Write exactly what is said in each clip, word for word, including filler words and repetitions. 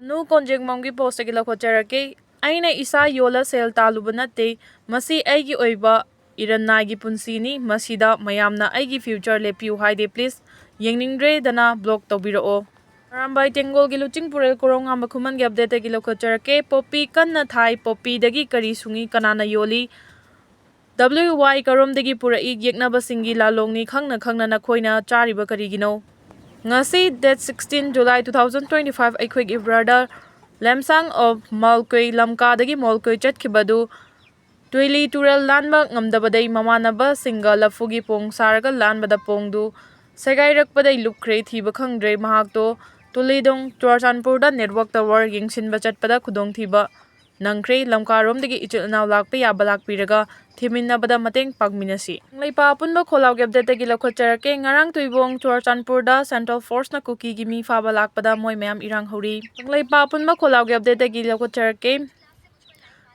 ꯅꯨ ꯀꯣꯟꯖꯦꯡꯕꯝꯒꯤ ꯄꯣꯁꯇꯒꯤ ꯂꯧꯈꯠꯆꯔꯛꯀꯦ꯫ ꯑꯩꯅ ꯏꯁꯥ ꯌꯣꯜꯂ ꯁꯦꯜ ꯇꯥꯜꯂꯨꯕ ꯅꯠꯇꯦ꯫ ꯃꯁꯤ ꯑꯩꯒꯤ ꯑꯣꯏꯕ ꯏꯔꯟꯅꯥꯏꯒꯤ ꯄꯨꯟꯁꯤꯅꯤ꯫ ꯃꯁꯤꯗ ꯃꯌꯥꯝꯅ ꯑꯩꯒꯤ ꯐ꯭ꯌꯨꯆꯔ ꯂꯦꯞꯄꯤꯌꯨ ꯍꯥꯏꯗꯦ꯫ ꯄ꯭ꯂꯤꯖ ꯌꯦꯡꯅꯤꯡꯗ꯭ꯔꯦꯗꯅ ꯕ꯭ꯂꯣꯛ ꯇꯧꯕꯤꯔꯛꯑꯣ꯫ ꯑꯔꯥꯝꯕꯥꯏ ꯇꯦꯡꯒꯣꯜꯒꯤ ꯂꯨꯆꯤꯡ ꯄꯨꯔꯦꯜ ꯀꯣꯔꯧꯉꯥꯟꯕ ꯈꯨꯃꯟꯒꯤ ꯑꯞꯗꯦꯠꯇꯒꯤ ꯂꯧꯈꯠꯆꯔꯛꯀꯦ꯫ ꯄꯣꯄꯤ ꯀꯟꯅ ꯊꯥꯏ꯫ ꯄꯣꯄꯤꯗꯒꯤ ꯀꯔꯤ ꯁꯨꯡꯏ? ꯀꯅꯥꯅ ꯌꯣꯜꯂꯤ? ꯗꯕ꯭ꯂꯤꯎ ꯋꯥꯏ ꯀꯔꯣꯝꯗꯒꯤ ꯄꯨꯔꯛꯏ? ꯌꯦꯛꯅꯕꯁꯤꯡꯒꯤ ꯂꯥꯂꯣꯡꯅꯤ꯫ ꯈꯪꯅ ꯈꯪꯅ ꯅꯈꯣꯏꯅ ꯆꯥꯔꯤꯕ ꯀꯔꯤꯒꯤꯅꯣ? ꯉꯁꯤ date sixteen July two thousand twenty five, ꯑꯩꯈꯣꯏꯒꯤ ꯕ꯭ꯔꯗꯔ ꯂꯦꯝꯁꯥꯡ ꯑꯣꯐ ꯃꯥꯜꯀꯣꯏ ꯂꯝꯀꯥꯗꯒꯤ ꯃꯥꯜꯀꯣꯏ ꯆꯠꯈꯤꯕꯗꯨ ꯇꯨꯏꯂꯤ ꯇꯨꯔꯦꯜ ꯂꯥꯟꯕ ꯉꯝꯗꯕꯗꯩ ꯃꯃꯥꯟꯅꯕꯁꯤꯡꯒ ꯂꯐꯨꯒꯤ ꯄꯣꯡ ꯁꯥꯔꯒ ꯂꯥꯟꯕꯗ ꯄꯣꯡꯗꯨ ꯁꯦꯒꯥꯏꯔꯛꯄꯗꯩ ꯂꯨꯞꯈ꯭ꯔꯦ꯫ ꯊꯤꯕ ꯈꯪꯗ꯭ꯔꯦ꯫ ꯃꯍꯥꯛꯇꯣ ꯇꯨꯂꯤꯗꯣꯡ ꯆꯨꯔꯆꯥꯟꯄꯨꯔꯗ ꯅꯦꯠꯋꯥꯛ ꯇꯋꯥꯔ ꯌꯦꯡꯁꯤꯟꯕ ꯆꯠꯄꯗ ꯈꯨꯗꯣꯡꯊꯤꯕ ꯅꯪꯈ꯭ꯔꯦ꯫ ꯂꯝꯀꯥꯔꯣꯝꯗꯒꯤ ꯏꯆꯤꯜ ꯏꯅꯥꯎ ꯂꯥꯛꯄ ꯌꯥꯕ ꯂꯥꯛꯄꯤꯔꯒ ꯊꯤꯃꯤꯟꯅꯕꯗ ꯃꯇꯦꯡ ꯄꯥꯡꯃꯤꯟꯅꯁꯤ꯫ ꯀꯪꯂꯩꯄꯥꯛ ꯑꯄꯨꯟꯕ ꯈꯣꯜꯂꯥꯎꯒꯤ ꯑꯞꯗꯦꯠꯇꯒꯤ ꯂꯧꯈꯠꯆꯔꯛꯀꯦ꯫ ꯉꯔꯥꯡ ꯇꯨꯏꯕꯣꯡ ꯆꯨꯔꯆꯥꯟꯄꯨꯔꯗ ꯁꯦꯟꯇ꯭ꯔꯦꯜ ꯐꯣꯔꯁꯅ ꯀꯨꯀꯤꯒꯤ ꯃꯤ ꯐꯥꯕ ꯂꯥꯛꯄꯗ ꯃꯣꯏ ꯃꯌꯥꯝ ꯏꯔꯥꯡ ꯍꯧꯔꯤ꯫ ꯀꯪꯂꯩꯄꯥꯛ ꯑꯄꯨꯟꯕ ꯈꯣꯜꯂꯥꯎꯒꯤ ꯑꯞꯗꯦꯠꯇꯒꯤ ꯂꯧꯈꯠꯆꯔꯛꯀꯦ꯫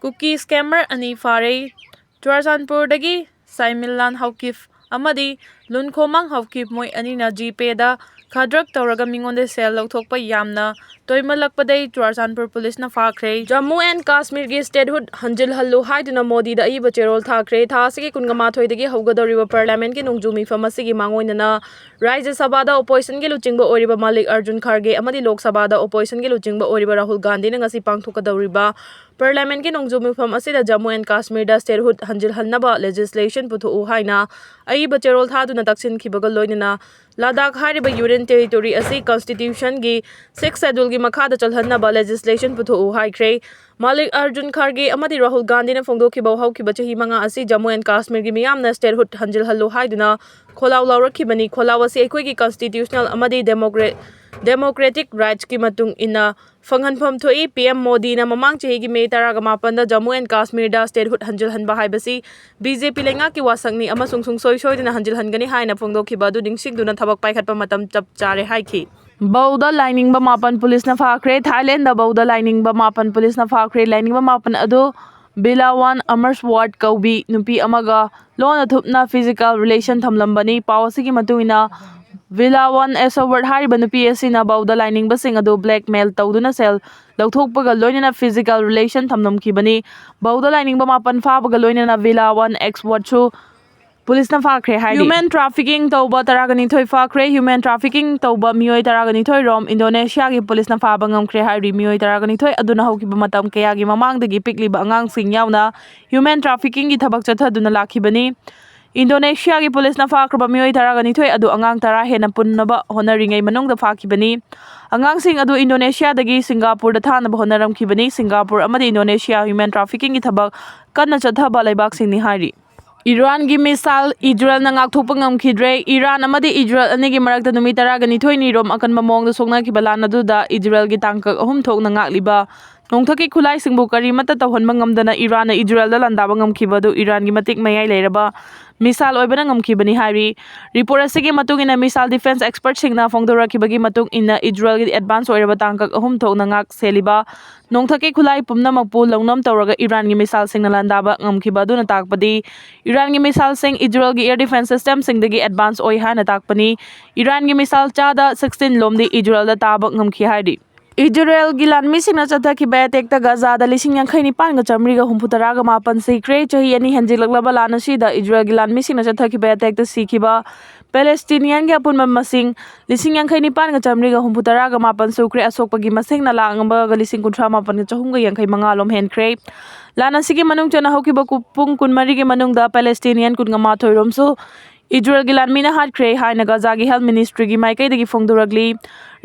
ꯀꯨꯀꯤ ꯁ꯭ꯀꯦꯃꯔ ꯑꯅꯤ ꯐꯥꯔꯦ꯫ ꯆꯨꯔꯆꯥꯟꯄꯨꯔꯗꯒꯤ ꯁꯥꯏꯃꯤꯜꯂꯥꯟ ꯍꯥꯎꯀꯤꯞ ꯑꯃꯗꯤ ꯂꯨꯟꯈꯣꯃꯥꯡ ꯍꯥꯎꯀꯤꯞ ꯃꯣꯏ ꯑꯅꯤꯅ ꯖꯤꯄꯦꯗ ꯈꯗ꯭ꯔꯛ ꯇꯧꯔꯒ ꯃꯤꯉꯣꯟꯗ ꯁꯦꯜ ꯂꯧꯊꯣꯛꯄ ꯌꯥꯝꯅ ꯇꯣꯏꯃꯜꯂꯛꯄꯗꯩ ꯆꯨꯔꯆꯥꯟꯄꯨꯔ ꯄꯨꯂꯤꯁꯅ ꯐꯥꯈ꯭ꯔꯦ꯫ ꯖꯝꯃꯨ ꯑꯦꯟ ꯀꯥꯁꯃꯤꯔꯒꯤ ꯁ꯭ꯇꯦꯠꯍꯨꯗ ꯍꯟꯖꯤꯜꯍꯜꯂꯨ ꯍꯥꯏꯗꯨꯅ ꯃꯣꯗꯤꯗ ꯑꯏꯕ ꯆꯦꯔꯣꯜ ꯊꯥꯈ꯭ꯔꯦ꯫ ꯊꯥ ꯑꯁꯤꯒꯤ ꯀꯨꯟꯃꯥꯊꯣꯏꯗꯒꯤ ꯍꯧꯒꯗꯧꯔꯤꯕ ꯄꯥꯔꯂꯤꯌꯥꯃꯦꯟꯠꯀꯤ ꯅꯣꯡꯖꯨ ꯃꯤꯐꯝ ꯑꯁꯤꯒꯤ ꯃꯥꯡꯑꯣꯏꯅꯅ ꯔꯥꯖ꯭ꯌ ꯁꯚꯥꯗ ꯑꯣꯄꯣꯖꯤꯁꯟꯒꯤ ꯂꯨꯆꯤꯡꯕ ꯑꯣꯏꯔꯤꯕ ꯃꯥꯂꯤꯛ ꯑꯔꯖꯨꯟ ꯈꯥꯔꯒꯦ ꯑꯃꯗꯤ ꯂꯣꯛ ꯁꯚꯥꯗ ꯑꯣꯄꯣꯖꯤꯁꯟꯒꯤ ꯂꯨꯆꯤꯡꯕ ꯑꯣꯏꯔꯤꯕ ꯔꯥꯍꯨꯜ ꯒꯥꯟꯙꯤꯅ ꯉꯁꯤ ꯄꯥꯡꯊꯣꯛꯀꯗꯧꯔꯤꯕ ꯄꯥꯔꯂꯤꯌꯥꯃꯦꯟꯠꯀꯤ ꯅꯣꯡꯖꯨ ꯃꯤꯐꯝ ꯑꯁꯤꯗ ꯖꯝꯃꯨ ꯑꯦꯟ ꯀꯥꯁꯃꯤꯔꯗ ꯁ꯭ꯇꯦꯠꯍꯨꯗ ꯍꯟꯖꯤꯜꯍꯟꯅꯕ ꯂꯦꯖꯤꯁꯂꯦꯁꯟ ꯄꯨꯊꯣꯛꯎ ꯍꯥꯏꯅ ꯑꯏꯕ ꯆꯦꯔꯣꯜ ꯊꯥꯗꯨꯅ ꯇꯛꯁꯤꯟꯈꯤꯕꯒ ꯂꯣꯏꯅꯅ ꯂꯗꯥꯈ ꯍꯥꯏꯔꯤꯕ ꯌꯨꯅꯤꯌꯟ ꯇꯦꯔꯤꯇꯣꯔꯤ ꯑꯁꯤ ꯀꯟꯁꯇꯤꯇ꯭ꯌꯨꯁꯟꯒꯤ ꯁꯤꯛꯁ ꯁꯦꯗ꯭ꯌꯨꯜꯒꯤ ꯃꯈꯥꯗ ꯆꯜꯍꯟꯅꯕ ꯂꯦꯖꯤꯁꯂꯦꯁꯟ ꯄꯨꯊꯣꯛꯎ ꯍꯥꯏꯈ꯭ꯔꯦ꯫ ꯃꯥꯂꯤꯛ ꯑꯔꯖꯨꯟ ꯈꯥꯔꯒꯦ ꯑꯃꯗꯤ ꯔꯥꯍꯨꯜ ꯒꯥꯟꯙꯤꯅ ꯐꯣꯡꯗꯣꯛꯈꯤꯕ ꯍꯧꯈꯤꯕ ꯆꯍꯤ ꯃꯉꯥ ꯑꯁꯤ ꯖꯝꯃꯨ ꯑꯦꯟ ꯀꯥꯁꯃꯤꯔꯒꯤ ꯃꯤꯌꯥꯝꯅ ꯁ꯭ꯇꯦꯠꯍꯨꯗ ꯍꯟꯖꯤꯜꯍꯜꯂꯨ ꯍꯥꯏꯗꯨꯅ ꯈꯣꯜꯂꯥꯎ ꯂꯥꯎꯔꯛꯈꯤꯕꯅꯤ꯫ ꯈꯣꯜꯂꯥꯎ ꯑꯁꯤ ꯑꯩꯈꯣꯏꯒꯤ ꯀꯟꯁꯇꯤꯇ꯭ꯌꯨꯁꯅꯦꯜ ꯑꯃꯗꯤ ꯗꯦꯃꯣꯀ꯭ꯔꯦ-, ꯗꯦꯃꯣꯀ꯭ꯔꯦꯇꯤꯛ ꯔꯥꯏꯠꯁꯀꯤ ꯃꯇꯨꯡ ꯏꯟꯅ ꯐꯪꯍꯟꯐꯝ ꯊꯣꯛꯏ꯫ ꯄꯤ ꯑꯦꯝ ꯃꯣꯗꯤꯅ ꯃꯃꯥꯡ ꯆꯍꯤꯒꯤ ꯃꯦ ꯇꯔꯥꯒ ꯃꯥꯄꯟꯗ ꯖꯝꯃꯨ ꯑꯦꯟ ꯀꯥꯁꯃꯤꯔꯗ ꯁ꯭ꯇꯦꯠꯍꯨꯗ ꯍꯟꯖꯤꯜꯍꯟꯕ ꯍꯥꯏꯕꯁꯤ ꯕꯤ ꯖꯦ ꯄꯤ ꯂꯩꯉꯥꯛꯀꯤ ꯋꯥꯁꯛꯅꯤ ꯑꯃꯁꯨꯡ ꯁꯨꯡꯁꯣꯏ ꯁꯣꯏꯗꯅ ꯍꯟꯖꯤꯜꯍꯟꯒꯅꯤ ꯍꯥꯏꯅ ꯐꯣꯡꯗꯣꯛꯈꯤꯕ ꯑꯗꯨ ꯅꯤꯡꯁꯤꯡꯗꯨꯅ ꯊꯕꯛ ꯄꯥꯏꯈꯠꯄ ꯃꯇꯝ ꯆꯞ ꯆꯥꯔꯦ ꯍꯥꯏꯈꯤ꯫ ꯕꯧꯗ ꯂꯥꯏꯅꯤꯡꯕ ꯃꯥꯄꯟ ꯄꯨꯂꯤꯁꯅ ꯐꯥꯈ꯭ꯔꯦ꯫ ꯊꯥꯏꯂꯦꯟꯗ ꯕꯧꯗ ꯂꯥꯏꯅꯤꯡꯕ ꯃꯥꯄꯟ ꯄꯨꯂꯤꯁꯅ ꯐꯥꯈ꯭ꯔꯦ꯫ ꯂꯥꯏꯅꯤꯡꯕ ꯃꯥꯄꯟ ꯑꯗꯨ ꯕꯤꯂꯥꯋꯥꯟ ꯑꯃꯔꯁ ꯋꯥꯔꯠ ꯀꯧꯕꯤ ꯅꯨꯄꯤ ꯑꯃꯒ ꯂꯣꯟꯅ ꯊꯨꯞꯅ ꯐꯤꯖꯤꯀꯦꯜ ꯔꯤꯂꯦꯁꯟ ꯊꯝꯂꯝꯕꯅꯤ꯫ ꯄꯥꯎ ꯑꯁꯤꯒꯤ ꯃꯇꯨꯡ ꯏꯟꯅ ꯚꯤꯂꯥ ꯋꯥꯟ ꯑꯦꯁ ꯋꯥꯔꯗ ꯍꯥꯏꯔꯤꯕ ꯅꯨꯄꯤ ꯑꯁꯤꯅ ꯕꯧꯗ ꯂꯥꯏꯅꯤꯡꯕꯁꯤꯡ ꯑꯗꯨ blackmail ꯇꯧꯗꯨꯅ ꯁꯦꯜ ꯂꯧꯊꯣꯛꯄꯒ ꯂꯣꯏꯅꯅ physical relation ꯊꯝꯂꯝꯈꯤꯕꯅꯤ꯫ ꯕꯧꯗ ꯂꯥꯏꯅꯤꯡꯕ ꯃꯥꯄꯟ ꯐꯥꯕꯒ ꯂꯣꯏꯅꯅ ꯚꯤꯂꯥ ꯋꯥꯟ ꯑꯦꯁ ꯋꯥꯔꯗꯁꯨ ꯄꯨꯂꯤꯁꯅ ꯐꯥꯈ꯭ꯔꯦ ꯍꯥꯏꯔꯤ꯫ Human trafficking ꯇꯧꯕ ꯇꯔꯥꯒ ꯅꯤꯊꯣꯏ ꯐꯥꯈ꯭ꯔꯦ꯫ Human trafficking ꯇꯧꯕ ꯃꯤꯑꯣꯏ ꯇꯔꯥꯒ ꯅꯤꯊꯣꯏ ꯔꯣꯝ ꯏꯟꯗꯣꯅꯦꯁꯤꯌꯥꯒꯤ ꯄꯨꯂꯤꯁꯅ ꯐꯥꯕ ꯉꯝꯈ꯭ꯔꯦ ꯍꯥꯏꯔꯤ꯫ ꯃꯤꯑꯣꯏ ꯇꯔꯥꯒ ꯅꯤꯊꯣꯏ ꯑꯗꯨꯅ ꯍꯧꯈꯤꯕ ꯃꯇꯝ ꯀꯌꯥꯒꯤ ꯃꯃꯥꯡꯗꯒꯤ ꯄꯤꯛꯂꯤꯕ ꯑꯉꯥꯡꯁꯤꯡ ꯌꯥꯎꯅ human traffickingꯒꯤ ꯊꯕꯛ ꯆꯠꯊꯗꯨꯅ ꯂꯥꯛꯈꯤꯕꯅꯤ꯫ ꯏꯟꯗꯣꯅꯦꯁꯤꯌꯥꯒꯤ ꯄꯨꯂꯤꯁꯅ ꯐꯥꯈ꯭ꯔꯕ ꯃꯤꯑꯣꯏ ꯇꯔꯥꯒ ꯅꯤꯊꯣꯏ ꯑꯗꯨ ꯑꯉꯥꯡ ꯇꯔꯥ ꯍꯦꯟꯅ ꯄꯨꯟꯅꯕ ꯍꯣꯠꯅꯔꯤꯉꯩ ꯃꯅꯨꯡꯗ ꯐꯥꯈꯤꯕꯅꯤ꯫ ꯑꯉꯥꯡꯁꯤꯡ ꯑꯗꯨ ꯏꯟꯗꯣꯅꯦꯁꯤꯌꯥꯗꯒꯤ ꯁꯤꯡꯒꯥꯄꯨꯔꯗ ꯊꯥꯅꯕ ꯍꯣꯠꯅꯔꯝꯈꯤꯕꯅꯤ꯫ ꯁꯤꯡꯒꯥꯄꯨꯔ ꯑꯃꯗꯤ ꯏꯟꯗꯣꯅꯦꯁꯤꯌꯥ human traffickingꯒꯤ ꯊꯕꯛ ꯀꯟꯅ ꯆꯠꯊꯕ ꯂꯩꯕꯥꯛꯁꯤꯡꯅꯤ ꯍꯥꯏꯔꯤ꯫ ꯏꯔꯥꯟꯒꯤ missile ꯏꯖꯔꯦꯜꯅ ꯉꯥꯛꯊꯣꯛꯄ ꯉꯝꯈꯤꯗ꯭ꯔꯦ꯫ ꯏꯔꯥꯟ ꯑꯃꯗꯤ ꯏꯖꯔꯦꯜ ꯑꯅꯤꯒꯤ ꯃꯔꯛꯇ ꯅꯨꯃꯤꯠ ꯇꯔꯥꯒ ꯅꯤꯊꯣꯏꯅꯤ ꯔꯣꯝ ꯑꯀꯟꯕ ꯃꯑꯣꯡꯗ ꯁꯣꯛꯅꯈꯤꯕ ꯂꯥꯟ ꯑꯗꯨꯗ ꯏꯖꯔꯦꯜꯒꯤ ꯇꯥꯡꯀꯛ ꯑꯍꯨꯝ ꯊꯣꯛꯅ ꯉꯥꯛꯂꯤꯕ ꯅꯣꯡꯊꯛꯀꯤ ꯈꯨꯠꯂꯥꯏꯁꯤꯡꯕꯨ ꯀꯔꯤꯃꯠꯇ ꯇꯧꯍꯟꯕ ꯉꯝꯗꯅ ꯏꯔꯥꯟꯅ ꯏꯖꯔꯦꯜꯗ ꯂꯥꯟꯗꯥꯕ ꯉꯝꯈꯤꯕ ꯑꯗꯨ ꯏꯔꯥꯟꯒꯤ ꯃꯇꯤꯛ ꯃꯌꯥꯏ ꯂꯩꯔꯕ missile ꯑꯣꯏꯕꯅ ꯉꯝꯈꯤꯕꯅꯤ ꯍꯥꯏꯔꯤ꯫ Report ꯑꯁꯤꯒꯤ ꯃꯇꯨꯡ ꯏꯟꯅ missile defense expertꯁꯤꯡꯅ ꯐꯣꯡꯗꯣꯔꯛꯈꯤꯕꯒꯤ ꯃꯇꯨꯡ ꯏꯟꯅ ꯏꯖꯔꯦꯜꯒꯤ advance ꯑꯣꯏꯔꯕ ꯇꯥꯡꯀꯛ ꯑꯍꯨꯝ ꯊꯣꯛꯅ ꯉꯥꯛ ꯁꯦꯜꯂꯤꯕ ꯅꯣꯡꯊꯛꯀꯤ ꯈꯨꯠꯂꯥꯏ ꯄꯨꯝꯅꯃꯛꯄꯨ ꯂꯧꯅꯝ ꯇꯧꯔꯒ ꯏꯔꯥꯟꯒꯤ missileꯁꯤꯡꯅ ꯂꯥꯟꯗꯥꯕ ꯉꯝꯈꯤꯕ ꯑꯗꯨꯅ ꯇꯥꯛꯄꯗꯤ ꯏꯔꯥꯟꯒꯤ missileꯁꯤꯡ ꯏꯖꯔꯦꯜꯒꯤ air defense systemꯁꯤꯡꯗꯒꯤ advance ꯑꯣꯏ ꯍꯥꯏꯅ ꯇꯥꯛꯄꯅꯤ꯫ ꯏꯔꯥꯟꯒꯤ missile ꯆꯥꯗ sixteen ꯂꯣꯝꯗꯤ ꯏꯖꯔꯦꯜꯗ ꯇꯥꯕ ꯉꯝꯈꯤ ꯍꯥꯏꯔꯤ꯫ ꯏꯖꯔꯦꯜꯒꯤ ꯂꯥꯟꯃꯤꯁꯤꯡꯅ ꯆꯠꯊꯈꯤꯕ attackꯇ ꯒꯖꯥꯗ ꯂꯤꯁꯤꯡ ꯌꯥꯡꯈꯩ ꯅꯤꯄꯥꯟꯒ ꯆꯥꯃꯔꯤꯒ ꯍꯨꯝꯐꯨ ꯇꯔꯥꯒ ꯃꯥꯄꯟ ꯁꯤꯈ꯭ꯔꯦ꯫ ꯆꯍꯤ ꯑꯅꯤ ꯍꯦꯟꯖꯤꯜꯂꯛꯂꯕ ꯂꯥꯟ ꯑꯁꯤꯗ ꯏꯖꯔꯦꯜꯒꯤ ꯂꯥꯟꯃꯤꯁꯤꯡꯅ ꯆꯠꯊꯈꯤꯕ attackꯇ ꯁꯤꯈꯤꯕ Palestinianꯒꯤ ꯑꯄꯨꯟꯕ ꯃꯁꯤꯡ ꯂꯤꯁꯤꯡ ꯌꯥꯡꯈꯩ ꯅꯤꯄꯥꯟꯒ ꯆꯥꯃꯔꯤꯒ ꯍꯨꯝꯐꯨ ꯇꯔꯥꯒ ꯃꯥꯄꯟ ꯁꯨꯈ꯭ꯔꯦ꯫ ꯑꯁꯣꯛꯄꯒꯤ ꯃꯁꯤꯡꯅ ꯂꯥꯈ ꯑꯃꯒ ꯂꯤꯁꯤꯡ ꯀꯨꯟꯊ꯭ꯔꯥ ꯃꯥꯄꯟꯒ ꯆꯍꯨꯝꯒ ꯌꯥꯡꯈꯩ ꯃꯉꯥ ꯂꯣꯝ ꯍꯦꯟꯈ꯭ꯔꯦ꯫ ꯂꯥꯟ ꯑꯁꯤꯒꯤ ꯃꯅꯨꯡ ꯆꯟꯅ ꯍꯧꯈꯤꯕ ꯀꯨ-, ꯄꯨꯡ ꯀꯨꯟꯃꯔꯤꯒꯤ ꯃꯅꯨꯡꯗ Palestinian ꯀꯨꯟꯃꯥꯊꯣꯏ ꯔꯣꯝꯁꯨ ꯏꯖꯔꯦꯜꯒꯤ ꯂꯥꯟꯃꯤꯅ ꯍꯥꯠꯈ꯭ꯔꯦ ꯍꯥꯏꯅ ꯒꯖꯥꯒꯤ health ministryꯒꯤ ꯃꯥꯏꯀꯩꯗꯒꯤ ꯐꯣꯡꯗꯣꯔꯛꯂꯤ꯫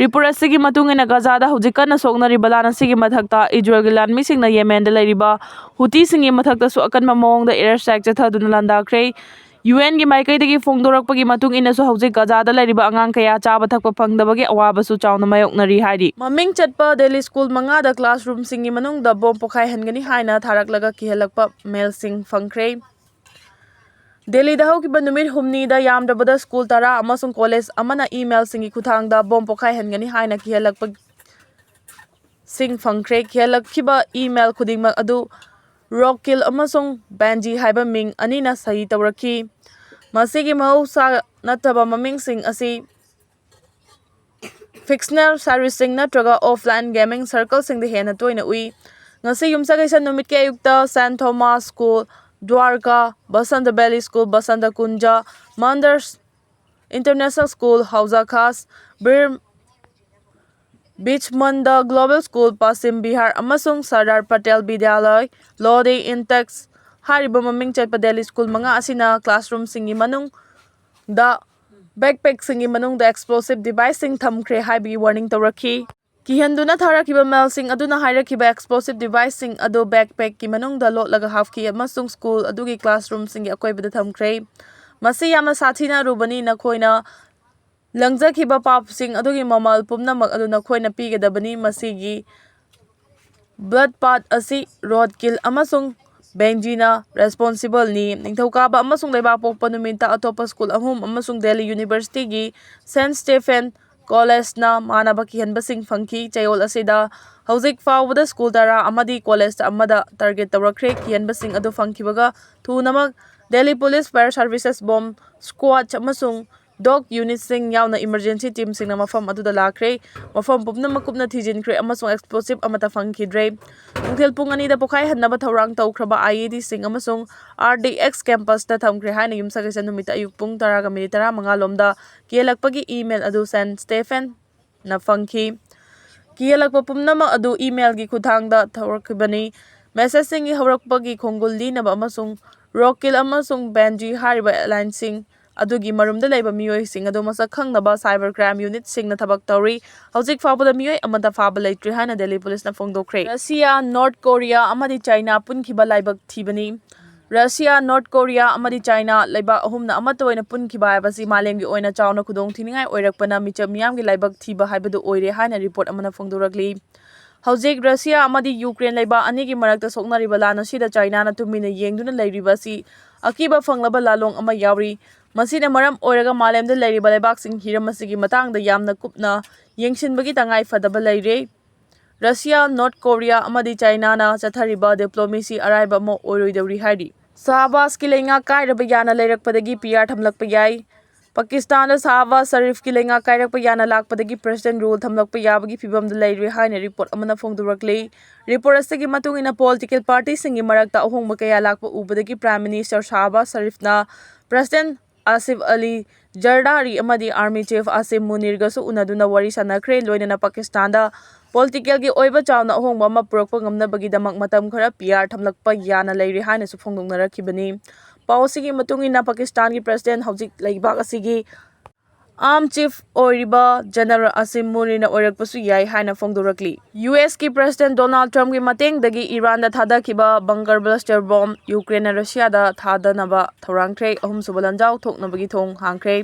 Report ꯑꯁꯤꯒꯤ ꯃꯇꯨꯡ ꯏꯟꯅ ꯒꯖꯥꯗ ꯍꯧꯖꯤꯛ ꯀꯟꯅ ꯁꯣꯛꯅꯔꯤꯕ ꯂꯥꯟ ꯑꯁꯤꯒꯤ ꯃꯊꯛꯇ ꯏꯖꯔꯦꯜꯒꯤ ꯂꯥꯟꯃꯤꯁꯤꯡꯅ ꯌꯦꯃꯦꯟꯗ ꯂꯩꯔꯤꯕ ꯍꯨꯇꯤꯁꯤꯡꯒꯤ ꯃꯊꯛꯇꯁꯨ ꯑꯀꯟꯕ ꯃꯑꯣꯡꯗ air strike ꯆꯠꯊꯗꯨꯅ ꯂꯥꯟꯗꯥꯈ꯭ꯔꯦ꯫ UNꯒꯤ ꯃꯥꯏꯀꯩꯗꯒꯤ ꯐꯣꯡꯗꯣꯔꯛꯄꯒꯤ ꯃꯇꯨꯡ ꯏꯟꯅꯁꯨ ꯍꯧꯖꯤꯛ ꯒꯖꯥꯗ ꯂꯩꯔꯤꯕ ꯑꯉꯥꯡ ꯀꯌꯥ ꯆꯥꯕ ꯊꯛꯄ ꯐꯪꯗꯕꯒꯤ ꯑꯋꯥꯕꯁꯨ ꯆꯥꯎꯅ ꯃꯥꯌꯣꯛꯅꯔꯤ ꯍꯥꯏꯔꯤ꯫ ꯃꯃꯤꯡ ꯆꯠꯄ ꯗꯦꯜꯂꯤ ꯁ꯭ꯀꯨꯜ ꯃꯉꯥꯗ classroomꯁꯤꯡꯒꯤ ꯃꯅꯨꯡꯗ bomb ꯄꯣꯈꯥꯏꯍꯟꯒꯅꯤ ꯍꯥꯏꯅ ꯊꯥꯔꯛꯂꯒ ꯀꯤꯍꯜꯂꯛꯄ mailꯁꯤꯡ ꯐꯪꯈ꯭ꯔꯦ꯫ ꯗꯦꯜꯂꯤꯗ ꯍꯧꯈꯤꯕ ꯅꯨꯃꯤꯠ ꯍꯨꯝꯅꯤꯗ ꯌꯥꯝꯗ꯭ꯔꯕꯗ ꯁ꯭ꯀꯨꯜ ꯇꯔꯥ ꯑꯃꯁꯨꯡ ꯀꯣꯂꯦꯖ ꯑꯃꯅ emailꯁꯤꯡꯒꯤ ꯈꯨꯠꯊꯥꯡꯗ bomb ꯄꯣꯈꯥꯏꯍꯟꯒꯅꯤ ꯍꯥꯏꯅ ꯀꯤꯍꯜꯂꯛꯄ ꯁꯤꯡ ꯐꯪꯈ꯭ꯔꯦ꯫ ꯀꯤꯍꯜꯂꯛꯈꯤꯕ email ꯈꯨꯗꯤꯡꯃꯛ ꯑꯗꯨ ꯔꯣꯛꯀꯤꯜ ꯑꯃꯁꯨꯡ ꯕꯦꯟꯖꯤ ꯍꯥꯏꯕ ꯃꯤꯡ ꯑꯅꯤꯅ ꯁꯍꯤ ꯇꯧꯔꯛꯈꯤ꯫ ꯃꯁꯤꯒꯤ ꯃꯍꯧꯁꯥ ꯅꯠꯇꯕ ꯃꯃꯤꯡꯁꯤꯡ ꯑꯁꯤ fictional servicing ꯅꯠꯇ꯭ꯔꯒ offline gaming circleꯁꯤꯡꯗ ꯍꯦꯟꯅ ꯇꯣꯏꯅ ꯎꯏ꯫ ꯉꯁꯤ ꯌꯨꯝꯁꯀꯩꯁ ꯅꯨꯃꯤꯠꯀꯤ ꯑꯌꯨꯛꯇ Saint Thomas School, Dwarka, Basanta Valley School, Basanta Kunja, Manders International School, Hauza Khas, Bir Bichmanda Global School, Paschim Bihar, ꯑꯃꯁꯨꯡ ꯁꯔꯗꯥꯔ ꯄꯇꯦꯜ ꯕꯤꯗ꯭ꯌꯥꯂꯌ, ꯂꯣꯗꯤ, ꯏꯟꯇꯦꯛꯁ ꯍꯥꯏꯔꯤꯕ ꯃꯃꯤꯡ ꯆꯠꯄ ꯗꯦꯜꯂꯤ ꯁ꯭ꯀꯨꯜ ꯃꯉꯥ ꯑꯁꯤꯅ classroomꯁꯤꯡꯒꯤ ꯃꯅꯨꯡꯗ backpackꯁꯤꯡꯒꯤ ꯃꯅꯨꯡꯗ explosive deviceꯁꯤꯡ ꯊꯝꯈ꯭ꯔꯦ ꯍꯥꯏꯕꯒꯤ warning ꯇꯧꯔꯛꯈꯤ꯫ ꯀꯤꯍꯟꯗꯨꯅ ꯊꯥꯔꯛꯈꯤꯕ ꯃꯦꯜꯁꯤꯡ ꯑꯗꯨꯅ ꯍꯥꯏꯔꯛꯈꯤꯕ explosive deviceꯁꯤꯡ ꯑꯗꯨ backpackꯀꯤ ꯃꯅꯨꯡꯗ ꯂꯣꯠꯂꯒ ꯍꯥꯞꯈꯤ ꯑꯃꯁꯨꯡ ꯁ꯭ꯀꯨꯜ ꯑꯗꯨꯒꯤ classroomꯁꯤꯡꯒꯤ ꯑꯀꯣꯏꯕꯗ ꯊꯝꯈ꯭ꯔꯦ꯫ ꯃꯁꯤ ꯌꯥꯝꯅ ꯁꯥꯊꯤꯅ ꯑꯔꯨꯕꯅꯤ꯫ ꯅꯈꯣꯏꯅ ꯂꯪꯖꯈꯤꯕ ꯄꯥꯞꯁꯤꯡ ꯑꯗꯨꯒꯤ ꯃꯃꯜ ꯄꯨꯝꯅꯃꯛ ꯑꯗꯨ ꯅꯈꯣꯏꯅ ꯄꯤꯒꯗꯕꯅꯤ꯫ ꯃꯁꯤꯒꯤ bloodbath ꯑꯁꯤ ꯔꯣꯗꯀꯤꯜ ꯑꯃꯁꯨꯡ ꯕꯦꯟꯖꯤꯅ responsibleꯅꯤ꯫ ꯅꯤꯡꯊꯧꯀꯥꯕ ꯑꯃꯁꯨꯡ ꯂꯩꯕꯥꯛꯄꯣꯛꯄ ꯅꯨꯃꯤꯠꯇ ꯑꯇꯣꯞꯄ ꯁ꯭ꯀꯨꯜ ꯑꯍꯨꯝ ꯑꯃꯁꯨꯡ ꯗꯦꯜꯂꯤ ꯌꯨꯅꯤꯚꯔꯁꯤꯇꯤꯒꯤ Saint Stephen Collegeꯅ ꯃꯥꯟꯅꯕ ꯀꯤꯍꯟꯕꯁꯤꯡ ꯐꯪꯈꯤ꯫ ꯆꯌꯣꯜ ꯑꯁꯤꯗ ꯍꯧꯖꯤꯛ ꯐꯥꯎꯕꯗ ꯁ꯭ꯀꯨꯜ ꯇꯔꯥ ꯑꯃꯗꯤ ꯀꯣꯂꯦꯖ ꯑꯃꯗ target ꯇꯧꯔꯛꯈ꯭ꯔꯦ꯫ ꯀꯤꯍꯟꯕꯁꯤꯡ ꯑꯗꯨ ꯐꯪꯈꯤꯕꯒ ꯊꯨꯅꯃꯛ Delhi police, fire services, bomb squad ꯑꯃꯁꯨꯡ dog unitꯁꯤꯡ ꯌꯥꯎꯅ emergency teamꯁꯤꯡꯅ ꯃꯐꯝ ꯑꯗꯨꯗ ꯂꯥꯛꯈ꯭ꯔꯦ꯫ ꯃꯐꯝ ꯄꯨꯝꯅꯃꯛ ꯀꯨꯞꯅ ꯊꯤꯖꯤꯟꯈ꯭ꯔꯦ ꯑꯃꯁꯨꯡ explosive ꯑꯃꯠꯇ ꯐꯪꯈꯤꯗ꯭ꯔꯦ꯫ ꯅꯨꯡꯊꯤꯜ ꯄꯨꯡ ꯑꯅꯤꯗ ꯄꯣꯈꯥꯏꯍꯟꯅꯕ ꯊꯧꯔꯥꯡ ꯇꯧꯈ꯭ꯔꯕ IEDꯁꯤꯡ ꯑꯃꯁꯨꯡ RDX campusꯇ ꯊꯝꯈ꯭ꯔꯦ ꯍꯥꯏꯅ ꯌꯨꯝꯁꯀꯩꯁ ꯅꯨꯃꯤꯠꯇ ꯑꯌꯨꯛ ꯄꯨꯡ ꯇꯔꯥꯒ ꯃꯤꯅꯤꯠ ꯇꯔꯥꯃꯉꯥ ꯂꯣꯝꯗ ꯀꯦꯜꯂꯛꯄꯒꯤ email ꯑꯗꯨ Saint Stephenꯅ ꯐꯪꯈꯤ꯫ ꯀꯦꯜꯂꯛꯄ ꯄꯨꯝꯅꯃꯛ ꯑꯗꯨ emailꯒꯤ ꯈꯨꯠꯊꯥꯡꯗ ꯊꯧꯔꯛꯈꯤꯕꯅꯤ꯫ Messageꯁꯤꯡꯒꯤ ꯍꯧꯔꯛꯄꯒꯤ ꯈꯣꯡꯒꯨꯜ ꯂꯤꯅꯕ ꯑꯃꯁꯨꯡ ꯔꯣꯗꯀꯤꯜ ꯑꯃꯁꯨꯡ ꯕꯦꯟꯖꯤ ꯍꯥꯏꯔꯤꯕ alienꯁꯤꯡ ꯑꯗꯨꯒꯤ ꯃꯔꯨꯝꯗ ꯂꯩꯕ ꯃꯤꯑꯣꯏꯁꯤꯡ ꯑꯗꯨ ꯃꯁꯛ ꯈꯪꯅꯕ cyber crime unitꯁꯤꯡꯅ ꯊꯕꯛ ꯇꯧꯔꯤ꯫ ꯍꯧꯖꯤꯛ ꯐꯥꯎꯕꯗ ꯃꯤꯑꯣꯏ ꯑꯃꯠꯇ ꯐꯥꯕ ꯂꯩꯇ꯭ꯔꯤ ꯍꯥꯏꯅ ꯗꯦꯜꯂꯤ ꯄꯨꯂꯤꯁꯅ ꯐꯣꯡꯗꯣꯛꯈ꯭ꯔꯦ꯫ ꯔꯁꯤꯌꯥ, ꯅꯣꯔꯠ ꯀꯣꯔꯤꯌꯥ ꯑꯃꯗꯤ ꯆꯥꯏꯅꯥ ꯄꯨꯟꯈꯤꯕ ꯂꯥꯏꯕꯛ ꯊꯤꯕꯅꯤ꯫ ꯔꯁꯤꯌꯥ, ꯅꯣꯔꯠ ꯀꯣꯔꯤꯌꯥ ꯑꯃꯗꯤ ꯆꯥꯏꯅꯥ ꯂꯩꯕꯥꯛ ꯑꯍꯨꯝꯅ ꯑꯃꯠꯇ ꯑꯣꯏꯅ ꯄꯨꯟꯈꯤꯕ ꯍꯥꯏꯕꯁꯤ ꯃꯥꯂꯦꯝꯒꯤ ꯑꯣꯏꯅ ꯆꯥꯎꯅ ꯈꯨꯗꯣꯡꯊꯤꯅꯤꯡꯉꯥꯏ ꯑꯣꯏꯔꯛꯄꯅ ꯃꯤꯆꯝ ꯃꯤꯌꯥꯝꯒꯤ ꯂꯥꯏꯕꯛ ꯊꯤꯕ ꯍꯥꯏꯕꯗꯨ ꯑꯣꯏꯔꯦ ꯍꯥꯏꯅ report ꯑꯃꯅ ꯐꯣꯡꯗꯣꯔꯛꯂꯤ꯫ ꯍꯧꯖꯤꯛ ꯔꯁꯤꯌꯥ ꯑꯃꯗꯤ ꯌꯨꯀ꯭ꯔꯦꯟ ꯂꯩꯕꯥꯛ ꯑꯅꯤꯒꯤ ꯃꯔꯛꯇ ꯁꯣꯛꯅꯔꯤꯕ ꯂꯥꯟ ꯑꯁꯤꯗ ꯆꯥꯏꯅꯥꯅ ꯇꯨꯃꯤꯟꯅ ꯌꯦꯡꯗꯨꯅ ꯂꯩꯔꯤꯕ ꯑꯁꯤ ꯑꯀꯤꯕ ꯐꯪꯂꯕ ꯂꯥꯂꯣꯡ ꯑꯃ ꯌꯥꯎꯔꯤ꯫ ꯃꯁꯤꯅ ꯃꯔꯝ ꯑꯣꯏꯔꯒ ꯃꯥꯂꯦꯝꯗ ꯂꯩꯔꯤꯕ ꯂꯩꯕꯥꯛꯁꯤꯡ ꯍꯤꯔꯝ ꯑꯁꯤꯒꯤ ꯃꯇꯥꯡꯗ ꯌꯥꯝꯅ ꯀꯨꯞꯅ ꯌꯦꯡꯁꯤꯟꯕꯒꯤ ꯇꯉꯥꯏ ꯐꯗꯕ ꯂꯩꯔꯦ꯫ ꯔꯁꯤꯌꯥ, ꯅꯣꯔꯠ ꯀꯣꯔꯤꯌꯥ ꯑꯃꯗꯤ ꯆꯥꯏꯅꯥꯅ ꯆꯠꯊꯔꯤꯕ diplomacy ꯑꯔꯥꯏꯕ ꯑꯃ ꯑꯣꯏꯔꯣꯏꯗꯧꯔꯤ ꯍꯥꯏꯔꯤ꯫ ꯁꯍꯕꯥꯖꯀꯤ ꯂꯩꯉꯥꯛ ꯀꯥꯏꯔꯕ ꯌꯥꯅ ꯂꯩꯔꯛꯄꯗꯒꯤ PR ꯊꯝꯂꯛꯄ ꯌꯥꯏ꯫ ꯄꯥꯀꯤꯁꯇꯥꯟꯗ ꯁꯥꯍꯕꯥꯖ ꯁꯔꯤꯐꯀꯤ ꯂꯩꯉꯥꯛ ꯀꯥꯏꯔꯛꯄ ꯌꯥꯅ ꯂꯥꯛꯄꯗꯒꯤ president rule ꯊꯝꯂꯛꯄ ꯌꯥꯕꯒꯤ ꯐꯤꯕꯝꯗ ꯂꯩꯔꯦ ꯍꯥꯏꯅ report ꯑꯃꯅ ꯐꯣꯡꯗꯣꯔꯛꯂꯤ꯫ Report ꯑꯁꯤꯒꯤ ꯃꯇꯨꯡ ꯏꯟꯅ, political partyꯁꯤꯡꯒꯤ ꯃꯔꯛꯇ ꯑꯍꯣꯡꯕ ꯀꯌꯥ ꯂꯥꯛꯄ ꯎꯕꯗꯒꯤ Prime Minister ꯁꯥꯍꯕꯥꯖ ꯁꯔꯤꯐꯅ President ꯑꯥꯁꯤꯐ ꯑꯂꯤ ꯖꯔꯗꯥꯔꯤ ꯑꯃꯗꯤ Army Chief ꯑꯥꯁꯤꯝ ꯃꯨꯅꯤꯔꯒꯁꯨ ꯎꯅꯗꯨꯅ ꯋꯥꯔꯤ ꯁꯥꯟꯅꯈ꯭ꯔꯦ꯫ ꯂꯣꯏꯅꯅ ꯄꯥꯀꯤꯁꯇꯥꯟꯗ politicalꯒꯤ ꯑꯣꯏꯕ ꯆꯥꯎꯅ ꯑꯍꯣꯡꯕ ꯑꯃ ꯄꯨꯔꯛꯄ ꯉꯝꯅꯕꯒꯤꯗꯃꯛ ꯃꯇꯝ ꯈꯔ PR ꯊꯝꯂꯛꯄ ꯌꯥꯅ ꯂꯩꯔꯦ ꯍꯥꯏꯅꯁꯨ ꯐꯣꯡꯗꯣꯛꯅꯔꯛꯈꯤꯕꯅꯤ꯫ ꯄꯥꯎ ꯑꯁꯤꯒꯤ ꯃꯇꯨꯡ ꯏꯟꯅ, ꯄꯥꯀꯤꯁꯇꯥꯟꯒꯤ president ꯍꯧꯖꯤꯛ ꯂꯩꯕꯥꯛ ꯑꯁꯤꯒꯤ army chief ꯑꯣꯏꯔꯤꯕ General ꯑꯥꯁꯤꯝ ꯃꯨꯅꯤꯔꯅ ꯑꯣꯏꯔꯛꯄꯁꯨ ꯌꯥꯏ ꯍꯥꯏꯅ ꯐꯣꯡꯗꯣꯔꯛꯂꯤ꯫ USꯀꯤ president Donald Trumpꯀꯤ ꯃꯇꯦꯡꯗꯒꯤ ꯏꯔꯥꯟꯗ ꯊꯥꯗꯈꯤꯕ bunker buster bomb ꯌꯨꯀ꯭ꯔꯦꯟꯅ ꯔꯁꯤꯌꯥꯗ ꯊꯥꯗꯅꯕ ꯊꯧꯔꯥꯡꯈ꯭ꯔꯦ꯫ ꯑꯍꯨꯝꯁꯨꯕ ꯂꯥꯟꯖꯥꯎ ꯊꯣꯛꯅꯕꯒꯤ ꯊꯣꯡ ꯍꯥꯡꯈ꯭ꯔꯦ꯫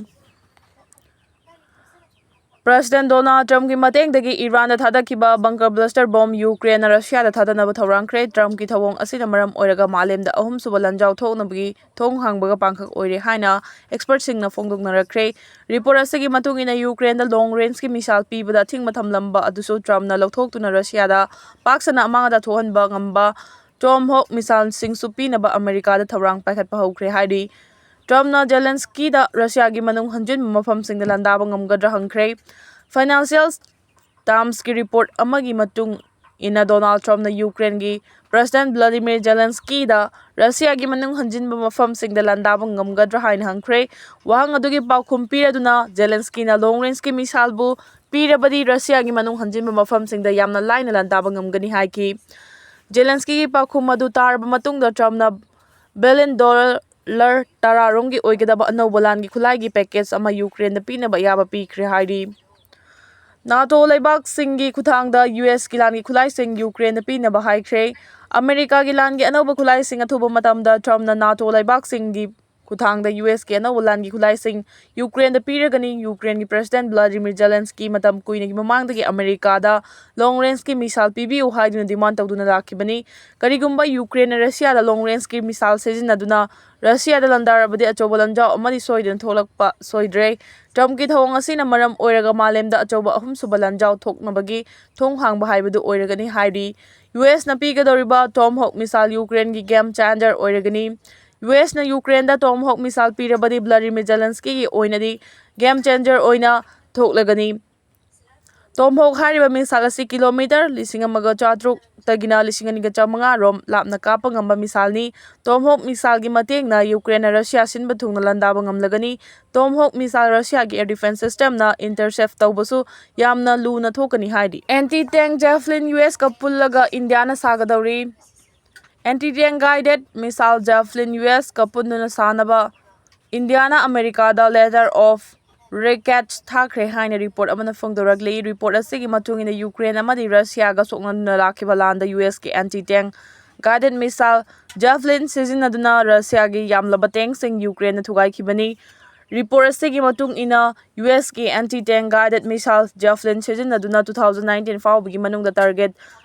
President Donald Trumpꯀꯤ ꯃꯇꯦꯡꯗꯒꯤ ꯏꯔꯥꯟꯗ ꯊꯥꯗꯈꯤꯕ bunker buster bomb ꯌꯨꯀ꯭ꯔꯦꯟꯅ ꯔꯁꯤꯌꯥꯗ ꯊꯥꯗꯅꯕ ꯊꯧꯔꯥꯡꯈ꯭ꯔꯦ꯫ Trumpꯀꯤ ꯊꯧꯑꯣꯡ ꯑꯁꯤꯅ ꯃꯔꯝ ꯑꯣꯏꯔꯒ ꯃꯥꯂꯦꯝꯗ ꯑꯍꯨꯝꯁꯨꯕ ꯂꯥꯟꯖꯥꯎ ꯊꯣꯛꯅꯕꯒꯤ ꯊꯣꯡ ꯍꯥꯡꯕꯒ ꯄꯥꯡꯈꯛ ꯑꯣꯏꯔꯦ ꯍꯥꯏꯅ expertꯁꯤꯡꯅ ꯐꯣꯡꯗꯣꯛꯅꯔꯛꯈ꯭ꯔꯦ꯫ Report ꯑꯁꯤꯒꯤ ꯃꯇꯨꯡ ꯏꯟꯅ, ꯌꯨꯀ꯭ꯔꯦꯟꯗ long rangeꯀꯤ missile ꯄꯤꯕꯗ ꯑꯊꯤꯡꯕ ꯊꯝꯂꯝꯕ ꯑꯗꯨꯁꯨ Trumpꯅ ꯂꯧꯊꯣꯛꯇꯨꯅ ꯔꯁꯤꯌꯥꯗ ꯄꯥꯛ ꯁꯟꯅ ꯑꯃꯥꯡ ꯑꯇꯥ ꯊꯣꯛꯍꯟꯕ ꯉꯝꯕ Tomahawk missileꯁꯤꯡꯁꯨ ꯄꯤꯅꯕ ꯑꯃꯦꯔꯤꯀꯥꯗ ꯊꯧꯔꯥꯡ ꯄꯥꯏꯈꯠꯄ ꯍꯧꯈ꯭ꯔꯦ ꯍꯥꯏꯔꯤ꯫ Trumpꯅ Zelenskyꯗ ꯔꯁꯤꯌꯥꯒꯤ ꯃꯅꯨꯡ ꯍꯟꯖꯤꯟꯕ ꯃꯐꯝꯁꯤꯡꯗ ꯂꯥꯟꯗꯥꯕ ꯉꯝꯒꯗ꯭ꯔꯥ ꯍꯪꯈ꯭ꯔꯦ꯫ Financial Timesꯀꯤ report ꯑꯃꯒꯤ ꯃꯇꯨꯡ ꯏꯟꯅ, Donald Trumpꯅ ꯌꯨꯀ꯭ꯔꯦꯟꯒꯤ President Volodymyr Zelenskyꯗ ꯔꯁꯤꯌꯥꯒꯤ ꯃꯅꯨꯡ ꯍꯟꯖꯤꯟꯕ ꯃꯐꯝꯁꯤꯡꯗ ꯂꯥꯟꯗꯥꯕ ꯉꯝꯒꯗ꯭ꯔꯥ ꯍꯥꯏꯅ ꯍꯪꯈ꯭ꯔꯦ꯫ ꯋꯥꯍꯪ ꯑꯗꯨꯒꯤ ꯄꯥꯎꯈꯨꯝ ꯄꯤꯔꯗꯨꯅ, Zelenskyꯅ long rangeꯀꯤ missileꯕꯨ ꯄꯤꯔꯕꯗꯤ ꯔꯁꯤꯌꯥꯒꯤ ꯃꯅꯨꯡ ꯍꯟꯖꯤꯟꯕ ꯃꯐꯝꯁꯤꯡꯗ ꯌꯥꯝꯅ ꯂꯥꯏꯅ ꯂꯥꯟꯗꯥꯕ ꯉꯝꯒꯅꯤ ꯍꯥꯏꯈꯤ꯫ Zelenskyꯒꯤ ꯄꯥꯎꯈꯨꯝ ꯑꯗꯨ ꯇꯥꯔꯕ ꯃꯇꯨꯡꯗ, Trumpꯅ billion dollar ꯇꯔꯥ ꯔꯣꯝꯒꯤ ꯑꯣꯏꯒꯗꯕ ꯑꯅꯧꯕ ꯂꯥꯟꯒꯤ ꯈꯨꯠꯂꯥꯏꯒꯤ package ꯑꯃ ꯌꯨꯀ꯭ꯔꯦꯟꯗ ꯄꯤꯅꯕ ꯑꯌꯥꯕ ꯄꯤꯈ꯭ꯔꯦ ꯍꯥꯏꯔꯤ꯫ NATO ꯂꯩꯕꯥꯛꯁꯤꯡꯒꯤ ꯈꯨꯠꯊꯥꯡꯗ USꯀꯤ ꯂꯥꯟꯒꯤ ꯈꯨꯠꯂꯥꯏꯁꯤꯡ ꯌꯨꯀ꯭ꯔꯦꯟꯗ ꯄꯤꯅꯕ ꯍꯥꯏꯈ꯭ꯔꯦ꯫ ꯑꯃꯦꯔꯤꯀꯥꯒꯤ ꯂꯥꯟꯒꯤ ꯑꯅꯧꯕ ꯈꯨꯠꯂꯥꯏꯁꯤꯡ ꯑꯊꯨꯕ ꯃꯇꯝꯗ Trumpꯅ NATO ꯂꯩꯕꯥꯛꯁꯤꯡꯒꯤ ꯈꯨꯠꯊꯥꯡꯗ USꯀꯤ ꯑꯅꯧꯕ ꯂꯥꯟꯒꯤ ꯈꯨꯠꯂꯥꯏꯁꯤꯡ ꯌꯨꯀ꯭ꯔꯦꯟꯗ ꯄꯤꯔꯒꯅꯤ꯫ ꯌꯨꯀ꯭ꯔꯦꯟꯒꯤ President Volodymyr Zelensky ꯃꯇꯝ ꯀꯨꯏꯅꯒꯤ ꯃꯃꯥꯡꯗꯒꯤ ꯑꯃꯦꯔꯤꯀꯥꯗ long rangeꯀꯤ missile ꯄꯤꯕꯤꯌꯨ ꯍꯥꯏꯗꯨꯅ demand ꯇꯧꯗꯨꯅ ꯂꯥꯛꯈꯤꯕꯅꯤ꯫ ꯀꯔꯤꯒꯨꯝꯕ ꯌꯨꯀ꯭ꯔꯦꯟꯅ ꯔꯁꯤꯌꯥꯗ long rangeꯀꯤ missile ꯁꯤꯖꯤꯟꯅꯗꯨꯅ ꯔꯁꯤꯌꯥꯗ ꯂꯥꯟꯗꯥꯔꯕꯗꯤ, ꯑꯆꯧꯕ ꯂꯥꯟꯖꯥꯎ ꯑꯃꯗꯤ ꯁꯣꯏꯗꯅ ꯊꯣꯛꯂꯛꯄ ꯁꯣꯏꯗ꯭ꯔꯦ꯫ Trumpꯀꯤ ꯊꯧꯑꯣꯡ ꯑꯁꯤꯅ ꯃꯔꯝ ꯑꯣꯏꯔꯒ ꯃꯥꯂꯦꯝꯗ ꯑꯆꯧꯕ ꯑꯍꯨꯝꯁꯨꯕ ꯂꯥꯟꯖꯥꯎ ꯊꯣꯛꯅꯕꯒꯤ ꯊꯣꯡ ꯍꯥꯡꯕ ꯍꯥꯏꯕꯗꯨ ꯑꯣꯏꯔꯒꯅꯤ ꯍꯥꯏꯔꯤ꯫ USꯅ ꯄꯤꯒꯗꯧꯔꯤꯕ Tomahawk missile ꯌꯨꯀ꯭ꯔꯦꯟꯒꯤ game changer ꯑꯣꯏꯔꯒꯅꯤ꯫ ꯌꯨ ꯑꯦꯁꯅ ꯌꯨꯀ꯭ꯔꯦꯟꯗ ꯇꯣꯝꯍꯣꯛ ꯃꯤꯁꯥꯏꯜ ꯄꯤꯔꯕꯗꯤ ꯕ꯭ꯂꯥꯗꯤꯃꯤꯔ ꯖꯦꯂꯦꯟꯁꯀꯤꯒꯤ ꯑꯣꯏꯅꯗꯤ ꯒꯦꯝ ꯆꯦꯟꯖꯔ ꯑꯣꯏꯅ ꯊꯣꯛꯂꯒꯅꯤ꯫ ꯇꯣꯝꯍꯣꯛ ꯍꯥꯏꯔꯤꯕ ꯃꯤꯁꯥꯏꯜ ꯑꯁꯤ ꯀꯤꯂꯣꯃꯤꯇꯔ ꯂꯤꯁꯤꯡ ꯑꯃꯒ ꯆꯥꯇ꯭ꯔꯨꯛꯇꯒꯤꯅ ꯂꯤꯁꯤꯡ ꯑꯅꯤꯒ ꯆꯥꯃꯉꯥ ꯔꯣꯝ ꯂꯥꯞꯅ ꯀꯥꯞꯄ ꯉꯝꯕ ꯃꯤꯁꯥꯏꯜꯅꯤ꯫ ꯇꯣꯝꯍꯣꯛ ꯃꯤꯁꯥꯏꯜꯒꯤ ꯃꯇꯦꯡꯅ ꯌꯨꯀ꯭ꯔꯦꯟꯅ ꯔꯁꯤꯌꯥ ꯁꯤꯟꯕ ꯊꯨꯡꯅ ꯂꯥꯟꯗꯥꯕ ꯉꯝꯂꯒꯅꯤ꯫ ꯇꯣꯝꯍꯣꯛ ꯃꯤꯁꯥꯏꯜ ꯔꯁꯤꯌꯥꯒꯤ air defense systemꯅ intercept ꯇꯧꯕꯁꯨ ꯌꯥꯝꯅ ꯂꯨꯅ ꯊꯣꯛꯀꯅꯤ ꯍꯥꯏꯔꯤ꯫ Anti tank Javelin ꯌꯨ ꯑꯦꯁꯀ ꯄꯨꯜꯂꯒ ꯏꯟꯗꯤꯌꯥꯅ ꯁꯥꯒꯗꯧꯔꯤ꯫ Anti tank guided missile Javelin U ꯑꯦꯁꯀ ꯄꯨꯟꯗꯨꯅ ꯁꯥꯅꯕ ꯏꯟꯗꯤꯌꯥꯅ ꯑꯃꯦꯔꯤꯀꯥꯗ letter of recall ꯊꯥꯈ꯭ꯔꯦ ꯍꯥꯏꯅ report ꯑꯃꯅ ꯐꯣꯡꯗꯣꯔꯛꯂꯤ꯫ Report ꯑꯁꯤꯒꯤ ꯃꯇꯨꯡ ꯏꯟꯅ ꯌꯨꯀ꯭ꯔꯦꯟ ꯑꯃꯗꯤ ꯔꯁꯤꯌꯥꯒ ꯁꯣꯛꯅꯗꯨꯅ ꯂꯥꯛꯈꯤꯕ ꯂꯥꯟꯗ U ꯑꯦꯁꯀꯤ anti tank guided missile Javelin ꯁꯤꯖꯤꯟꯅꯗꯨꯅ ꯔꯁꯤꯌꯥꯒꯤ ꯌꯥꯝꯂꯕ tankꯁꯤꯡ ꯌꯨꯀ꯭ꯔꯦꯟꯅ ꯊꯨꯒꯥꯏꯈꯤꯕꯅꯤ꯫ Report ꯑꯁꯤꯒꯤ ꯃꯇꯨꯡ ꯏꯟꯅ U ꯑꯦꯁꯀꯤ anti tank guided missile Javelin ꯁꯤꯖꯤꯟꯅꯗꯨꯅ two thousand nineteen ꯐꯥꯎꯕꯒꯤ ꯃꯅꯨꯡꯗ target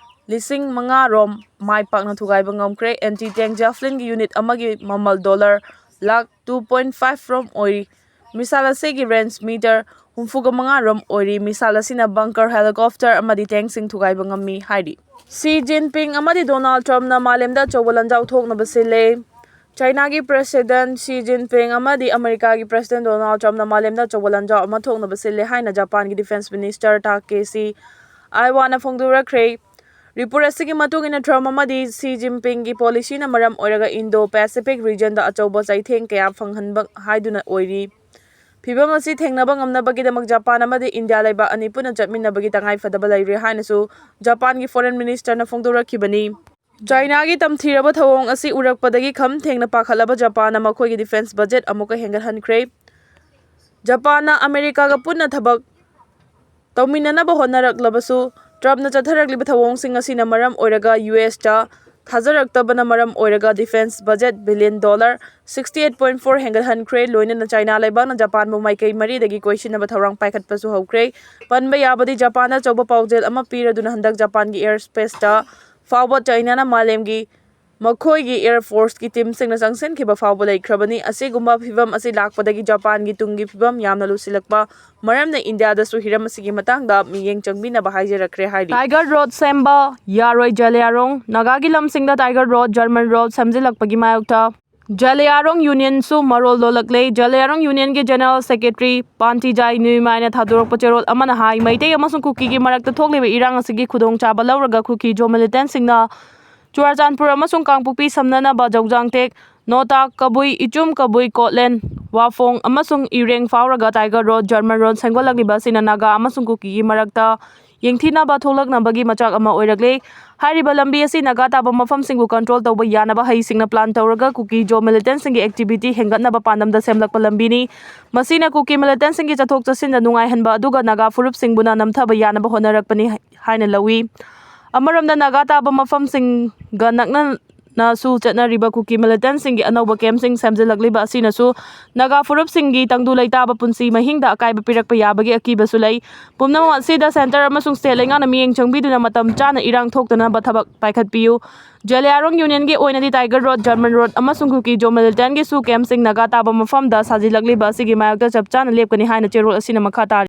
ꯂꯤꯁꯤꯡ ꯃꯉꯥ ꯔꯣꯝ ꯃꯥꯏ ꯄꯥꯛꯅ ꯊꯨꯒꯥꯏꯕ ꯉꯝꯈ꯭ꯔꯦ꯫ Anti tank Javelinꯒꯤ unit ꯑꯃꯒꯤ ꯃꯃꯜ dollar lakh two point five ꯔꯣꯝ ꯑꯣꯏꯔꯤ꯫ Missile ꯑꯁꯤꯒꯤ range meter ꯍꯨꯝꯐꯨꯒ ꯃꯉꯥ ꯔꯣꯝ ꯑꯣꯏꯔꯤ꯫ Missile ꯑꯁꯤꯅ bunker, helicopter ꯑꯃꯗꯤ tankꯁꯤꯡ ꯊꯨꯒꯥꯏꯕ ꯉꯝꯃꯤ ꯍꯥꯏꯔꯤ꯫ ꯁꯤ ꯖꯤꯟꯄꯤꯡ ꯑꯃꯗꯤ ꯗꯣꯅꯥꯜꯗ ꯇ꯭ꯔꯝꯞꯅ ꯃꯥꯂꯦꯝꯗ ꯑꯆꯧꯕ ꯂꯥꯟꯖꯥꯎ ꯊꯣꯛꯅꯕ ꯁꯤꯜꯂꯦ꯫ ꯆꯥꯏꯅꯥꯒꯤ President ꯁꯤ ꯖꯤꯟꯄꯤꯡ ꯑꯃꯗꯤ ꯑꯃꯦꯔꯤꯀꯥꯒꯤ President ꯗꯣꯅꯥꯜꯗ ꯇ꯭ꯔꯝꯞꯅ ꯃꯥꯂꯦꯝꯗ ꯑꯆꯧꯕ ꯂꯥꯟꯖꯥꯎ ꯑꯃ ꯊꯣꯛꯅꯕ ꯁꯤꯜꯂꯦ ꯍꯥꯏꯅ ꯖꯄꯥꯟꯒꯤ defence minister ꯇꯥꯀꯦꯁꯤ ꯑꯥꯏꯋꯥꯅ ꯐꯣꯡꯗꯣꯔꯛꯈ꯭ꯔꯦ꯫ Report ꯑꯁꯤꯒꯤ ꯃꯇꯨꯡ ꯏꯟꯅ ꯇ꯭ꯔꯝꯞ ꯑꯃꯗꯤ ꯁꯤ ꯖꯤꯟꯄꯤꯡꯒꯤ policyꯅ ꯃꯔꯝ ꯑꯣꯏꯔꯒ Indo Pacific regionꯗ ꯑꯆꯧꯕ ꯆꯩꯊꯦꯡ ꯀꯌꯥ ꯐꯪꯍꯟꯕ ꯍꯥꯏꯗꯨꯅ ꯑꯣꯏꯔꯤ꯫ ꯐꯤꯚꯝ ꯑꯁꯤ ꯊꯦꯡꯅꯕ ꯉꯝꯅꯕꯒꯤꯗꯃꯛ ꯖꯄꯥꯟ ꯑꯃꯗꯤ ꯏꯟꯗꯤꯌꯥ ꯂꯩꯕꯥꯛ ꯑꯅꯤ ꯄꯨꯟꯅ ꯆꯠꯃꯤꯟꯅꯕꯒꯤ ꯇꯉꯥꯏ ꯐꯗꯕ ꯂꯩꯔꯦ ꯍꯥꯏꯅꯁꯨ ꯖꯄꯥꯟꯒꯤ foreign ministerꯅ ꯐꯣꯡꯗꯣꯔꯛꯈꯤꯕꯅꯤ꯫ ꯆꯥꯏꯅꯥꯒꯤ ꯇꯝꯊꯤꯔꯕ ꯊꯧꯑꯣꯡ ꯑꯁꯤ ꯎꯔꯛꯄꯗꯒꯤ ꯈꯝ ꯊꯦꯡꯅ ꯄꯥꯈꯠꯂꯕ ꯖꯄꯥꯟꯅ ꯃꯈꯣꯏꯒꯤ defence budget ꯑꯃꯨꯛꯀ ꯍꯦꯟꯒꯠꯍꯟꯈ꯭ꯔꯦ꯫ ꯖꯄꯥꯟꯅ ꯑꯃꯦꯔꯤꯀꯥꯒ ꯄꯨꯟꯅ ꯊꯕꯛ ꯇꯧꯃꯤꯟꯅꯅꯕ ꯍꯣꯠꯅꯔꯛꯂꯕꯁꯨ, ꯇ꯭ꯔꯝꯞꯅ ꯆꯠꯊꯔꯛꯂꯤꯕ ꯊꯧꯑꯣꯡꯁꯤꯡ ꯑꯁꯤꯅ ꯃꯔꯝ ꯑꯣꯏꯔꯒ ꯌꯨ ꯑꯦꯁꯇ ꯊꯥꯖꯔꯛꯇꯕꯅ ꯃꯔꯝ ꯑꯣꯏꯔꯒ defence budget billion dollar sixty eight point four ꯍꯦꯟꯒꯠꯍꯟꯈ꯭ꯔꯦ꯫ ꯂꯣꯏꯅꯅ ꯆꯥꯏꯅꯥ ꯂꯩꯕꯥꯛꯅ ꯖꯄꯥꯟꯕꯨ ꯃꯥꯏꯀꯩ ꯃꯔꯤꯗꯒꯤ ꯀꯣꯏꯁꯤꯟꯅꯕ ꯊꯧꯔꯥꯡ ꯄꯥꯏꯈꯠꯄꯁꯨ ꯍꯧꯈ꯭ꯔꯦ꯫ ꯄꯟꯕ ꯌꯥꯕꯗꯤ, ꯖꯄꯥꯟꯗ ꯑꯆꯧꯕ ꯄꯥꯎꯖꯦꯜ ꯑꯃ ꯄꯤꯔꯗꯨꯅ ꯍꯟꯗꯛ ꯖꯄꯥꯟꯒꯤ air spaceꯇ ꯐꯥꯎꯕ ꯆꯥꯏꯅꯥꯅ ꯃꯥꯂꯦꯝꯒꯤ ꯃꯈꯣꯏꯒꯤ air forceꯀꯤ teamꯁꯤꯡꯅ ꯆꯪꯁꯤꯟꯈꯤꯕ ꯐꯥꯎꯕ ꯂꯩꯈ꯭ꯔꯕꯅꯤ꯫ ꯑꯁꯤꯒꯨꯝꯕ ꯐꯤꯚꯝ ꯑꯁꯤ ꯂꯥꯛꯄꯗꯒꯤ ꯖꯄꯥꯟꯒꯤ ꯇꯨꯡꯒꯤ ꯐꯤꯚꯝ ꯌꯥꯝꯅ ꯂꯨꯁꯤꯜꯂꯛꯄ ꯃꯔꯝꯅ ꯏꯟꯗꯤꯌꯥꯗꯁꯨ ꯍꯤꯔꯝ ꯑꯁꯤꯒꯤ ꯃꯇꯥꯡꯗ ꯃꯤꯠꯌꯦꯡ ꯆꯪꯕꯤꯅꯕ ꯍꯥꯏꯖꯔꯛꯈ꯭ꯔꯦ ꯍꯥꯏꯔꯤ꯫ Tiger Road ꯁꯦꯝꯕ ꯌꯥꯔꯣꯏ ꯖꯂꯤꯌꯥꯔꯣꯡ꯫ ꯅꯥꯒꯥꯒꯤ ꯂꯝꯁꯤꯡꯗ Tiger Road, German Road ꯁꯦꯝꯖꯤꯜꯂꯛꯄꯒꯤ ꯃꯥꯌꯣꯛꯇ ꯖꯂꯤꯌꯥꯔꯣꯡ ꯌꯨꯅꯤꯌꯟꯁꯨ ꯃꯔꯣꯜ ꯂꯣꯜꯂꯛꯂꯦ꯫ ꯖꯂꯤꯌꯥꯔꯣꯡ ꯌꯨꯅꯤꯌꯟꯒꯤ ꯖꯦꯅꯔꯦꯜ ꯁꯦꯀ꯭ꯔꯦꯇꯔꯤ ꯄꯥꯟꯇꯤꯖꯥꯏ ꯅꯨꯏꯃꯥꯏꯅ ꯊꯥꯗꯣꯔꯛꯄ ꯆꯦꯔꯣꯜ ꯑꯃꯅ ꯍꯥꯏ, ꯃꯩꯇꯩ ꯑꯃꯁꯨꯡ ꯀꯨꯀꯤꯒꯤ ꯃꯔꯛꯇ ꯊꯣꯛꯂꯤꯕ ꯏꯔꯥꯡ ꯑꯁꯤꯒꯤ ꯈꯨꯗꯣꯡꯆꯥꯕ ꯂꯧꯔꯒ ꯀꯨꯀꯤ ꯖꯣ ꯃꯤꯂꯤꯇꯦꯟꯁꯤꯡꯅ ꯆꯨꯔꯥꯆꯥꯟꯄꯨꯔ ꯑꯃꯁꯨꯡ ꯀꯥꯡꯄꯣꯛꯄꯤ ꯁꯝꯅꯅꯕ ꯖꯧꯖꯥꯡꯇꯦꯛ, ꯅꯣꯇꯥꯛ, ꯀꯕꯨꯏ, ꯏꯆꯨꯝ ꯀꯕꯨꯏ, ꯀꯣꯠꯂꯦꯟ, ꯋꯥꯐꯣꯡ ꯑꯃꯁꯨꯡ ꯏꯔꯦꯡ ꯐꯥꯎꯔꯒ ꯇꯥꯏꯒꯔ ꯔꯣꯗ, ꯖꯔꯃꯟ ꯔꯣꯗ ꯁꯦꯝꯒꯠꯂꯛꯂꯤꯕ ꯑꯁꯤꯅ ꯅꯥꯒꯥ ꯑꯃꯁꯨꯡ ꯀꯨꯀꯤꯒꯤ ꯃꯔꯛꯇ ꯌꯦꯡꯊꯤꯅꯕ ꯊꯣꯛꯂꯛꯅꯕꯒꯤ ꯃꯆꯥꯛ ꯑꯃ ꯑꯣꯏꯔꯛꯂꯦ꯫ ꯍꯥꯏꯔꯤꯕ ꯂꯝꯕꯤ ꯑꯁꯤ ꯅꯥꯒꯥ ꯇꯥꯕ ꯃꯐꯝꯁꯤꯡꯕꯨ ꯀꯟꯇ꯭ꯔꯣꯜ ꯇꯧꯕ ꯌꯥꯅꯕ ꯍꯩꯁꯤꯡꯅ ꯄ꯭ꯂꯥꯟ ꯇꯧꯔꯒ ꯀꯨꯀꯤ ꯖꯣ ꯃꯤꯂꯤꯇꯦꯟꯁꯤꯡꯒꯤ ꯑꯦꯛꯇꯤꯚꯤꯇꯤ ꯍꯦꯟꯒꯠꯅꯕ ꯄꯥꯟꯗꯝꯗ ꯁꯦꯝꯂꯛꯄ ꯂꯝꯕꯤꯅꯤ꯫ ꯃꯁꯤꯅ ꯀꯨꯀꯤ ꯃꯤꯂꯤꯇꯦꯟꯁꯤꯡꯒꯤ ꯆꯠꯊꯣꯛ ꯆꯠꯁꯤꯟꯗ ꯅꯨꯡꯉꯥꯏꯍꯟꯕ ꯑꯗꯨꯒ ꯅꯥꯒꯥ ꯐꯨꯔꯨꯞꯁꯤꯡꯕꯨꯅ ꯅꯝꯊꯕ ꯌꯥꯅꯕ ꯍꯣꯠꯅꯔꯛꯄꯅꯤ ꯍꯥꯏꯅ ꯂꯧꯏ꯫ ꯑꯃꯔꯣꯝꯗ ꯅꯥꯒꯥ ꯇꯥꯕ ꯃꯐꯝꯁꯤꯡꯒ ꯅꯛꯅꯅꯁꯨ ꯆꯠꯅꯔꯤꯕ ꯀꯨꯀꯤ ꯃꯤꯂꯤꯇꯦꯟꯁꯤꯡꯒꯤ ꯑꯅꯧꯕ ꯀꯦꯝꯞꯁꯤꯡ ꯁꯦꯝꯖꯤꯜꯂꯛꯂꯤꯕ ꯑꯁꯤꯅꯁꯨ ꯅꯥꯒꯥ ꯐꯨꯔꯨꯞꯁꯤꯡꯒꯤ ꯇꯪꯗꯨ ꯂꯩꯇꯥꯕ ꯄꯨꯟꯁꯤ ꯃꯍꯤꯡꯗ ꯑꯀꯥꯏꯕ ꯄꯤꯔꯛꯄ ꯌꯥꯕꯒꯤ ꯑꯀꯤꯕꯁꯨ ꯂꯩ꯫ ꯄꯨꯝꯅꯃꯛ ꯑꯁꯤꯗ ꯁꯦꯟꯇꯔ ꯑꯃꯁꯨꯡ ꯁ꯭ꯇꯦꯠ ꯂꯩꯉꯥꯛꯅ ꯃꯤꯠꯌꯦꯡ ꯆꯪꯕꯤꯗꯨꯅ ꯃꯇꯝ ꯆꯥꯅ ꯏꯔꯥꯡ ꯊꯣꯛꯇꯅꯕ ꯊꯕꯛ ꯄꯥꯏꯈꯠꯄꯤꯌꯨ꯫ ꯖꯦꯂꯤꯌꯥꯔꯣꯡ ꯌꯨꯅꯤꯌꯟꯒꯤ ꯑꯣꯏꯅꯗꯤ ꯇꯥꯏꯒꯔ ꯔꯣꯗ, ꯖꯔꯃꯟ ꯔꯣꯗ ꯑꯃꯁꯨꯡ ꯀꯨꯀꯤ ꯖꯣ ꯃꯤꯂꯤꯇꯦꯟꯒꯤ ꯁꯨ ꯀꯦꯝꯞꯁꯤꯡ ꯅꯥꯒꯥ ꯇꯥꯕ ꯃꯐꯝꯗ ꯁꯥꯖꯤꯜꯂꯛꯂꯤꯕ ꯑꯁꯤꯒꯤ ꯃꯥꯌꯣꯛꯇ ꯆꯞ ꯆꯥꯅ ꯂꯦꯞꯀꯅꯤ ꯍꯥꯏꯅ ꯆꯦꯔꯣꯜ ꯑꯁꯤꯅ ꯃꯈꯥ ꯇꯥꯔꯤ꯫